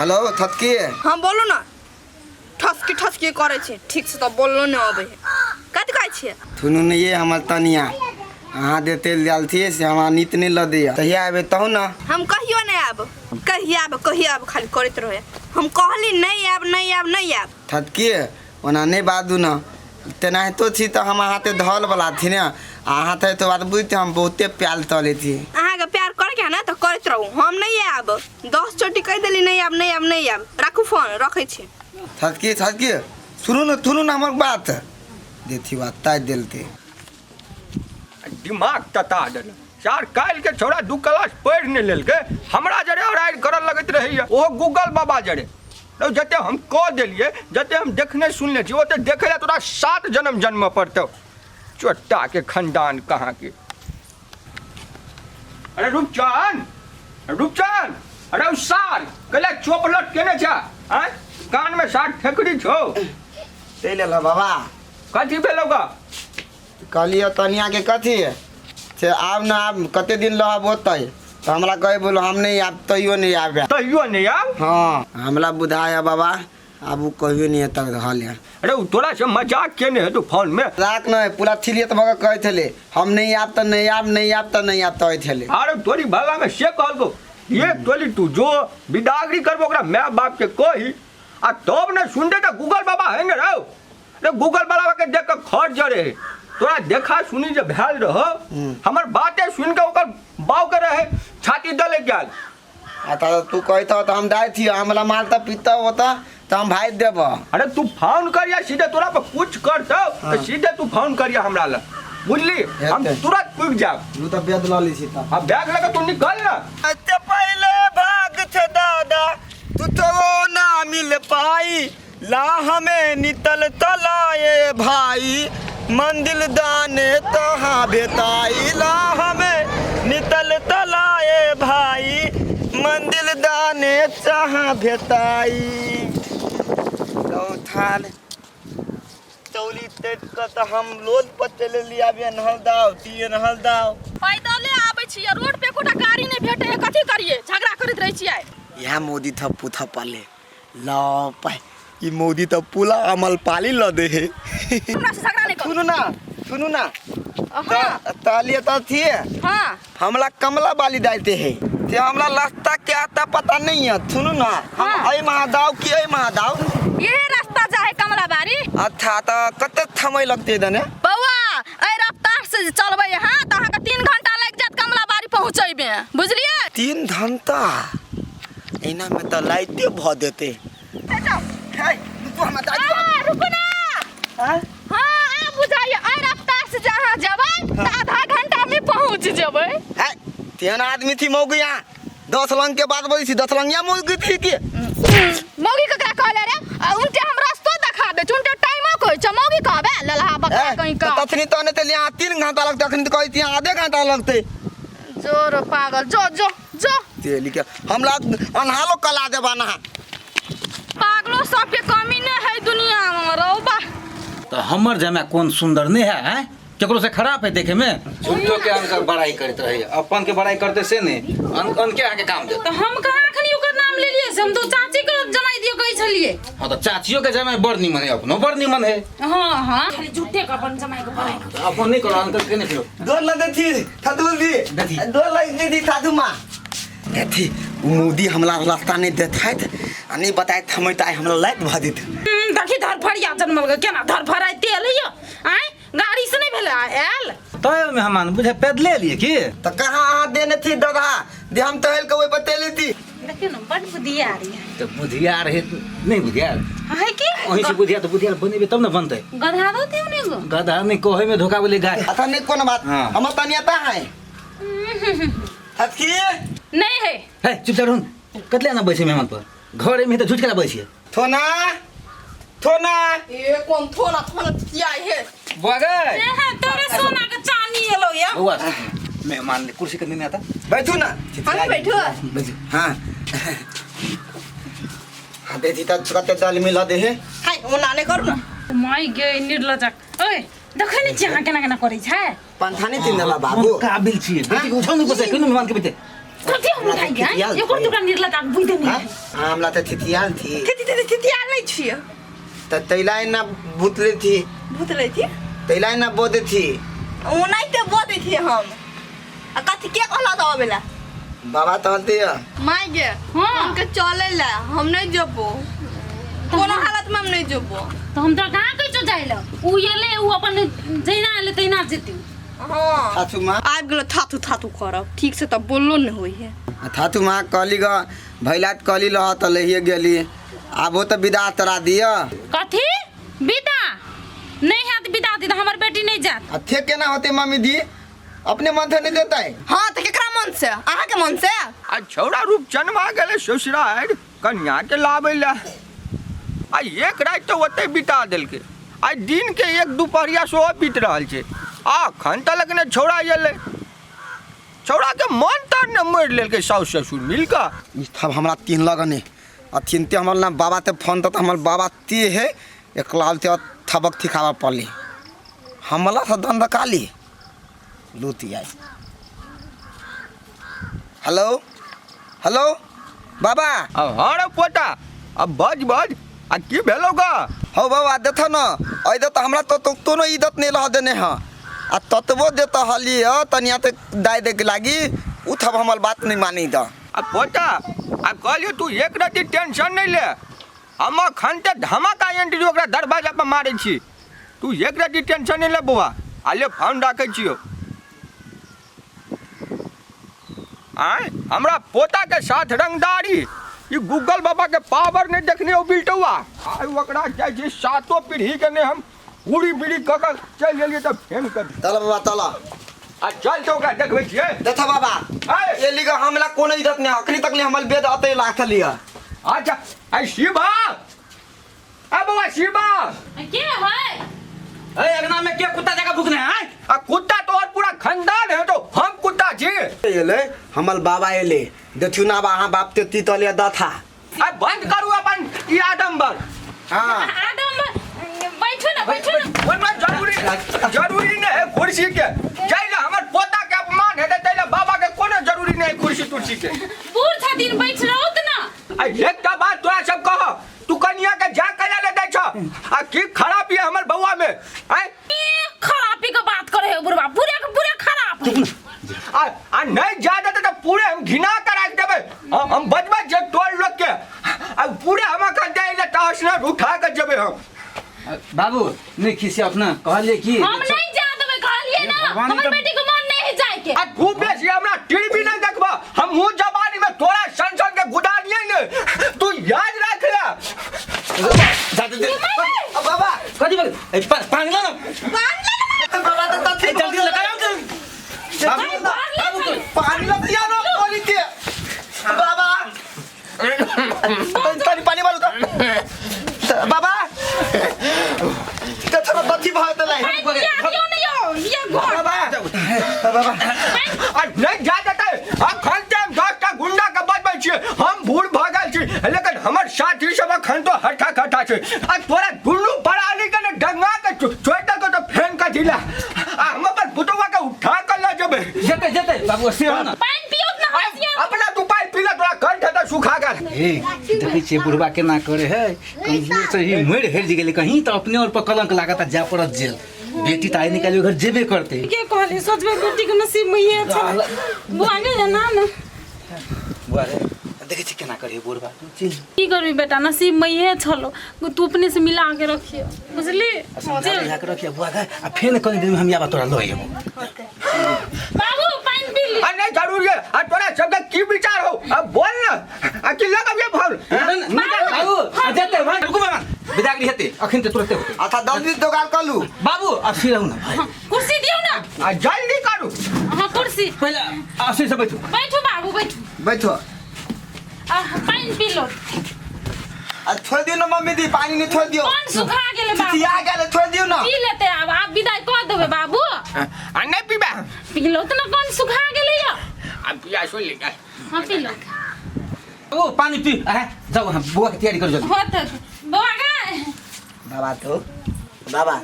Hello थतकी। हाँ बोलू ना। ठसकी ठसकी करै छै, ठीक से तऽ बोललो नहि अबै है। कथी कहै छियै? थुनू ने ये हमर तनिया अहाँ दे तेल दियाल थिए से हमरा नीत नहीं ल दिया। तहिया आबे तहु ना। हम कहियो नहि आयब, कहिया आयब कहिया आयब खाली करैत रहे। हम कहली नहि आयब नहि आयब नहि आयब। थतकी ओना नहीं बादू ना, तेनाहितो छी तऽ हम अहाँ ते धल वाला थी ने, अहाँ ते तो बात बुझते हम बहुते प्याल तले थी। अहाँके प्यार करके है ना तऽ करैत रहू, हम नहीं आयब। 10 चोटी कहि देली नहीं आयब नहीं आयब नहीं आयब। राखू फोन, रखै छी। थतकी थतकी सुनू ना, सुनू ना हमर बात। देथी बात ताइ देलते। दिमाग तता देल चार काल्हि के छोड़ा 2 क्लास पढ़ि नहि लेलकै, हमरा जरे अराइर करऽ लगैत रहैया। ओहो गूगल बाबा जरे रौ, जते हम कऽ देलियै, जते हम देखने सुनने छी, ओते देखै लए तोरा 7 जन्म जन्मऽ पड़तौ। चोट्टा के खानदान कहाँ के। अरे रूपचंद, रूपचंद, अरे उ सार कले चोपलट केने छा, आँय कान में सार ठेकरी छौ। ते लेल बाबा। कथी भेलौ गा? कहलियै तनिया के कथी से आब ना आब कते दिन रहब ओतै, तऽ हमरा कहे बोलो हम नहीं आब, तैयो नहीं आबे। तैयो नहीं आब? हाँ हमरा बुझाय बाबा आब उ कहियो नहीं तक रहल है। अरे उ तोरा से मजाक केने हेतौ फोन में? मजाक नहीं, पूरा थिलियत भऽ के कहै छलै हम नहीं आब तऽ नहीं आब, नहीं आब तऽ नहीं आब कहै छलै। अरे तोरी भला में से कहलको एक टोली तू जो बिदागरी करबो ओकरा my बाप के कही आ तब ने सुनते तऽ गूगल बाबा है ने रौ। अरे गूगल बाबा के देख के खर जरे है, तोरा देखा सुनी जे भेल रहो हमर बाते सुन के ओकर बाव के रहे छाती दले गेल। आ तऽ तू कहता तऽ हम जाइ छी, हमरा माल तऽ पीता होता तऽ हम भागि देब। अरे तू फोन करिया सीधे, तोरा पर कुछ करतौ तऽ सीधे तू फोन करिया हमरा लग, बुझली? हम हेतै। तुरंत पुग जाब। तू तऽ बेद लऽ लै छी तऽ। आ बैग लऽ के तू निकल ना। अच्छा पहले भाग छे दादा तू तो वो ना मिल पाई, ला हमें नितल तलाए भाई, मंदिर दाने तहाँ भेताई, ला हमें नितल तलाए भाई, मंदिर दाने तहाँ भेताई। थाल चौली तट के तऽ हम लोल पर चलि लिया बे नहल दाव तीन नहल दाव। पैदले आबै छियै, रोड पे एकोटा गाड़ी नहि भेटै है, कथी करियै? झगड़ा करैत रहै छियै। इएह मोदी थप्पू थप्पले लो पाई ई मोदी तो पूला अमल पाली ल दे है। हमरा से झगड़ा नहीं करू। सुनू ना, सुनू ना। हाँ। तालिए तो थी। हाँ। हमला कमला बाली डालते हैं ते हमला रास्ता क्या आता पता नहीं है। सुनू ना, हम हाँ। ऐ महादाव की ऐ महादाव? ये रास्ता जाए कमला बारी। अच्छा तो कते समय लगते दने? बउआ ऐ रफ्तार से चलबै यहाँ त अहाँ के 3 घंटा लग जात कमला बारी पहुंचैबे, बुझलिए? 3 घंटा एना में तो लाइटे भ देते। हे, रुको हमरा दादी आ, रुको ना। हाँ? हाँ, आ बुझाइए, ऐ रफ्तार से जहाँ जेबै त आधा घंटा में पहुंच जेबै। है, तेहन आदमी थी मौगी यहाँ। 10 लंग के बाद बोली थी, 10 लंगिया मौगी थी की? मौगी ककरा कहले रे? आ, उनके हम रास्तो देखा दे छी, उनके टाइमो कहै छै, मौगी कहबे ललहा बकरा ए, कहीं का। त तखनी तो ने ते यहाँ 3 घंटा लगते, अखनी तो कहै छी यहाँ आधे घंटा लगते। जो रो पागल, जो जो जो। ते लिखे हमरा अन्हालो कला देबा ना। पागलो सबके कमी नहीं है दुनिया में रौबा। तो हमर जमा कौन सुंदर नहीं है, हैं? केकरो से खराब है देखे में? झूठो के अनकर बड़ाई करते रहिए, अपन के बड़ाई करते से नहीं, अनके आगे काम दे। तो हम कहाँ अखनी ओकर नाम लेलिए से, हम तो चाची के जमाई दियो कहै छलिए। हाँ तो चाचियो के जमाई बड़ निमन है, अपनो बड़ निमन है। हाँ हाँ खाली झूठे के अपन जमाई के बड़ाई। तो अपन नहीं करो, अनकर के नहीं करो। दो लगे थी थादू दी। देखी। दो लगे थी थादू माँ। देखी, उ मोदी हमला रास्ता नहीं देखाइत आ नहीं बताइत हम त आइ हमरा लाइट भ देत। देखी धरफड़िया जनमल गे, केना धरफड़ाइते एलै यौ? आँय, गाड़ी से नहीं भेलै आयल? तय मेहमान बुझे पैदले एलिए की? त कहाँ अहाँ देने थी दादा जे हम टहल के ओइ पर तेली थी। देखियौ ने बड बुधियार यऽ। त बुधियार है नहीं बुधियार? है की? वहीं से बुधियार तो बुधियार बनेबे तब न बनतै। गधा दो दियौ ने एगो। गधा नहीं कहे में धोखा बोले गाय। अच्छा नहीं कोनो बात, हाँ। हमर तनिया ता है। हथकी? नहीं है। हे चुपचाप रहू, कतले ना बैसे मेहमान पर, घरे में तो झूठ के बैसे। थोना थोना। ए कोन थोना थोना किया है? बगै। ए हे तोरे सोना के चानी एलो या। बउआ मेहमान ले कुर्सी के नहीं आता। बैठू ना। हम बैठू। बैठू। हाँ। हाँ देती त कते दल मिल दे हे। हाय ओना नहीं करू ना। माय गे निर्लजक। ओए देखै नै छी अहाँ केना केना करै छै? पंखा नहीं तीन देला बाबू। काबिल छी। बेटी के उठाउ नहीं बसे, कोनो मेहमान के बेटे। कथी हम उठाई थितियाल एको थी। टुकड़ा निर्लज आब बुझते हाँ? नहीं हमला तो थितियाल थी थी थी थी थी नहीं छियै त तैला ना भूतले थी भूत लै थी तैला ना बोदे थी ओनाहिते बोदै थी हम आ कथी के कहला तऽ अबै ला बाबा तहलते है माय गे हाँ। हमके चले ला हम नहीं जबो कोनो हालत में हम नहीं जबो तो हम तोरा कहाँ कहै छौ जाइ लए उ एलै उ अपन जहिना एलै तहिना जेतै हाँ थाथू माँ आबि गेलो थाथू थाथू करब ठीक से तऽ बोललो नहीं होइ है थाथू माँ कहली ग भैला त कहली रह त लहिए गेली आबो त विदा तरा दिया कथी विदा नहीं हैत विदा दी हमर बेटी नहीं जात आ थे केना होते मम्मी दी अपने मन से नहीं देता है हाँ तऽ केकरा मन से अहाँके मन से आ छौड़ा रूपचनमा गेलै ससुरारि कनिया के लाबै लए आ एक राति तऽ ओतहि बिता देलकै आइ दिनके एक दुपहरिया सेहो बीत रहल छै आ अखन तलक ने छौड़ा एलै छौड़ाके मन तर ने मरि लेलकै साउस ससुर मिल कऽ ई थब हमरा तीन लगने आ चिन्ते हमर ना बाबा ते फोन त हमर बाबा ते है एकलाल ते थबक थिखावा पड़ली हमला से दंद काली लूती आई हेलो हेलो बाबा हाँ रे पोता अब बज बज आ की भेलो गा हौ बाबा देथ न अइ दे त हमरा तो तो कोनो इज्जत नहीं रह देने ह आ ततबो देत हली ह तनिया ते दाय दे के लागी उ थब हमर बात नहीं मानी द आ पोता आ कहलियो तू एक रति टेंशन नहीं ले हम अखन ते धमाका एंट्री ओकरा दरवाजा पर मारै छी तू एक रति टेंशन नहीं ले बौआ आ ले फोन राखै छियो आँय हमरा पोता के साथ रंगदारी ई गूगल बाबा के पावर नहीं देखने हो बिल्टुआ आइ ओकरा जाइ छी सातो पीढ़ी के ने हम उड़ी बीड़ी कऽ कऽ चलि गेलियै तऽ फेन कर तल बाबा तल आ चल तऽ ओकरा देखबै छियै देख बाबा आय ये लिग हमला कोनो इज्जत नहीं अखनी तक ले हमर बेद अते लाख लिया अच्छा आइ शिवा आ बौआ शिवा के है अरे अंगना में के कुत्ता जगह भुकने है आ कुत्ता तोहर पूरा खानदान है तो हम कुत्ता छी एले हमर बाबा एले देखियो ना बा अहाँ बाप ते ती तलिया दथा आ बंद करू अपन ई आडम्बर हाँ आदम बैठू ना बैठू ना ओहिमे जरूरी जरूरी नहीं है कुर्सी के जाहि हमर पोता के अपमान हेतै ताहि लए बाबा के कोनो जरूरी नहीं है कुर्सी तुर्सी के बूढ़ छथिन बैठ रहू त ना आ एकटा बात तोरा सब कह तू कनिया के जा कया ले दै छ आ की खराब ये हमर बौआ में आय ई खराबी के बात करे है बुढ़वा पूरे के पूरे खराब है आ आ नहीं जा देते तो पूरे हम घिना कर राख देबै हम बजबै जे टोल लोग के आ पूरे हम अखन जाय ले तहस न उठा के जेबै हम बाबू नहीं खिसिया अपना कहलिए कि हम नहीं जा देबै कहलिए ना भगवान हमर तऽ- बेटी के मन नहीं है जाय के आ तू बेसी हमरा टीवी नहीं देखबा हम मुंह जवानी में तोरा सन सन के गुदानिए ने तू याद रख ले जा दे दे अब बाबा कथी बग ए, पानी ला ना बाबा तो तथी ए, जल्दी लगा बाबू बाबू पानी ला दिया ना पानी के बाबा तनी पानी मारू तो बाबा ते थोड़ा तथी भाव तो लाई क्यों नहीं हो ये गोड़ बाबा बाबा आ नहीं जा देते अखन ते हम 10 टा गुंडा के बजबै छियै हम बूढ़ भऽ गेल छी लेकिन हमर साथी सब अखन तो हट्ठा कट्ठा छै आ तोरा दुनू परानी के ने डंगा के चोइट के तो फेन के दिला आ हम अपन पुतौआ के उठा के लऽ जेबै जेते जेते बाबू से हो ना पानि पियौत ना हसिया अपना तू पाइ पी ले तोरा कंठ तऽ सुखा गेल हे देखै छियै बुढ़बा केना करे है कमजोर से ही मरि हेर गेलै कहीं तऽ अपने और पर कलंक लागत आ जाय पड़त जेल बेटी तऽ आइ निकालि घर जेबे करतै के कहली सोचबे बेटी के नसीब में ये छै बुआ ने ना ना बुआ रे देखै छियै केना करे है बुढ़बा तू चिल की करबी बेटा नसीब में ये छलो तू अपने से मिला के रखियो बुझली समझा बुझा के रखिए बुआ के आ फेन कनी दिन में हम आबा तोरा लऽ एबो बाबू पानि पी ली आ नहीं जरूरी है आ तोरा सबके की विचार हो अब बोल ना आ कि लगबिए फोन बाबू आ जेते भाई रुकू बाबा बिदागरी हेतै अखन तऽ तुरते होतै अच्छा जल्दी दोगाल कलू बाबू अस्सी रहू ना भाई कुर्सी दियो ना आ जल्दी करू हाँ कुर्सी पहिले अस्सी से बैठू बैठू बाबू बैठू बैठो आ पानि पी लो आ छोड़ दियो ना मम्मी दी पानी नहीं छोड़ दियो कौन सुखा गेलै बाबू चिचिया गेलै छोड़ दियो ना पी लेते आब आब विदाई कऽ देबै बाबू आ नहीं पीबा पी लो तऽ ना कौन सुखा गेलै यौ आ पिया सुन ले हाँ पी लो ओ पानी पी आ जाऊ हम बुआ के तैयारी करू जल्दी होत बौआ गे बाबा तो बाबा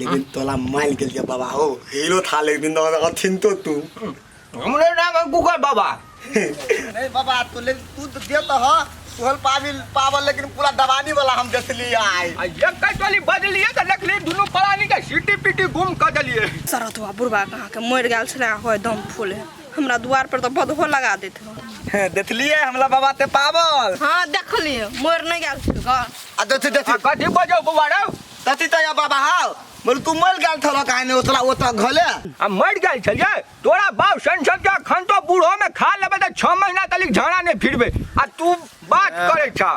लेकिन तोला माल गेल बाबा हो हीरो था लेकिन अथिन तो तू हमरे नाम है गूगल बाबा नहीं बाबा तू ले तू तो दे तो ह सुहल पाबिल पावल, लेकिन पूरा दवानी वाला हम देखली आई। आ एक टोली बजलिए तऽ देखली दुनू प्राणी के सीटी पीटी गुम कऽ देलिए। सरतुआ बुढ़बा कहाँ के मरि गेल छलै, होय दम फूल है हमरा दुआर पर तो बदहो लगा देते हो। देखलिए हमरा बाबा ते पावल। हाँ देखलिए, मरि नहीं गेल छलै ग। आ देखी देखी आ कथी बजौ बौआ रौ? तथी त या बाबा हाउ बोल तू मर गेल थलो काहे ने ओतला ओत घले। आ मरि गेल छलियै तोरा बाप सन सन के अखन तो बूढ़ो में खा लेबै तऽ 6 महीना तलिक झाड़ा नहि फिरबै आ तू बात करै छा।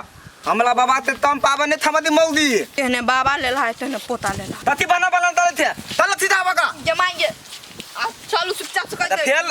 हमरा बाबा ते तम पावन नहीं थमदी मौगी। तेहने बाबा लेला है तेहने पोता लेला। तथी बना बना तले थे तले सीधा बका जमाइए आ चलू चुपचाप से कह त दे। फेल